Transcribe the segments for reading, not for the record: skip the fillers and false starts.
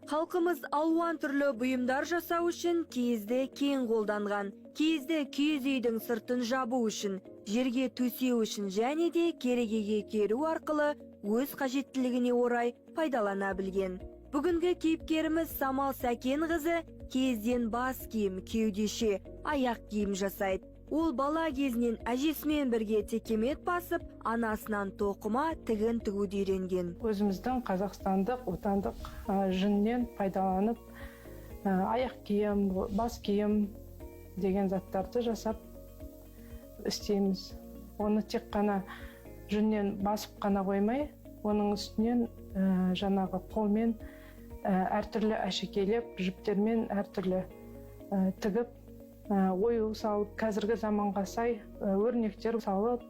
Халқымыз алуан түрлі бұйымдар жасау үшін киізді кең қолданған. Киізді киіз үйдің сыртын жабу үшін, жерге төсеу үшін және де керегеге керу арқылы өз қажеттілігіне орай пайдалана білген. Бүгінгі кейіпкеріміз Самал Сәкенқызы киізден бас киім, кеудеше, аяқ киім жасайды. Ол бала кезінен әжесімен бірге текемет басып, анасынан тоқыма, тігін тігуді үйренген. Өзіміздің қазақстандық, отандық жүннен пайдаланып, аяқ киім, бас киім деген заттарды жасап істейміз. Оны тек қана жүннен басып қана қоймай, оның үстінен жаңағы қолмен әртүрлі әшекейлеп, жіптермен әртүрлі тігіп, ою салып, қазіргі заманға сай өрнектер салып,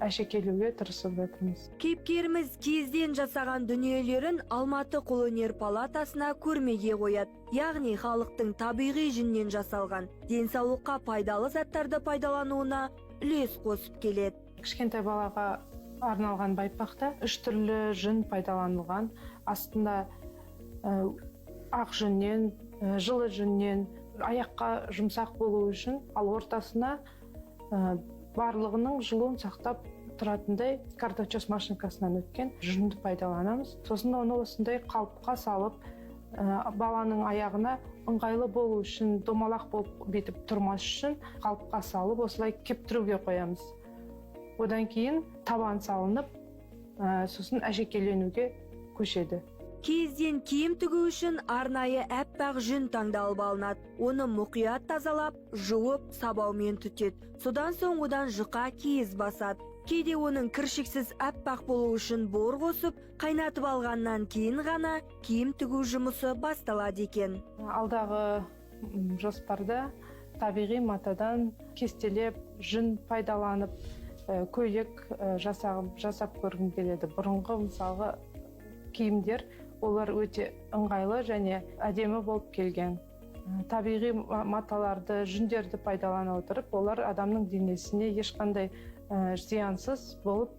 әшекейлеуге тырысып жатырмыз. Кейіпкеріміз киізден жасаған дүниелерін Алматы қолөнер палатасына көрмеге қояды. Яғни халықтың табиғи жүннен жасалған, денсаулыққа пайдалы заттарды пайдалануына үлес қосып келеді. Кішкентай балаға арналған байпақта үш түрлі жүн пайдаланылған. Астында ақ жүннен, жылы жүннен, аяққа жұмсақ болу үшін, ал ортасына барлығының жылуын сақтап тұратындай карточес машинкасынан өткен жүнді пайдаланамыз. Сосын оны осындай қалыпқа салып, баланың аяғына ыңғайлы болу үшін, домалақ болып бүйтіп тұрмас үшін қалыпқа салып, осылай кептіруге қоямыз. Одан кейін табан салынып, сосын әшекейленуге көшеді. Киізден киім тігу үшін арнайы әппақ жүн таңдалып алынады. Оны мұқият тазалап, жуып, сабаумен түтеді. Содан соң одан жұқа киіз басады. Кейде оның кіршіксіз әппақ болу үшін бор қосып, қайнатып алғаннан кейін ғана киім тігу жұмысы басталады екен. Алдағы жоспарда табиғи матадан кестелеп, жүн пайдаланып, көйлек жасап көргім келеді. Бұрынғы, мысалғы, киімдер, олар өте ыңғайлы және әдемі болып келген. Табиғи маталарды, жүндерді пайдалана отырып, олар адамның денесіне ешқандай зиянсыз болып,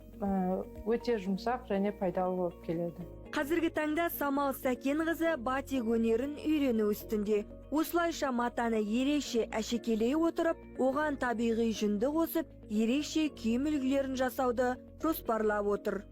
өте жұмсақ және пайдалы болып келеді. Қазіргі таңда Самал Сәкенқызы батик өнерін үйрену үстінде. Осылайша матаны ерекше әшекейлей отырып, оған табиғи жүнді қосып, ерекше киім үлгілерін жасауды жоспарлап отыр.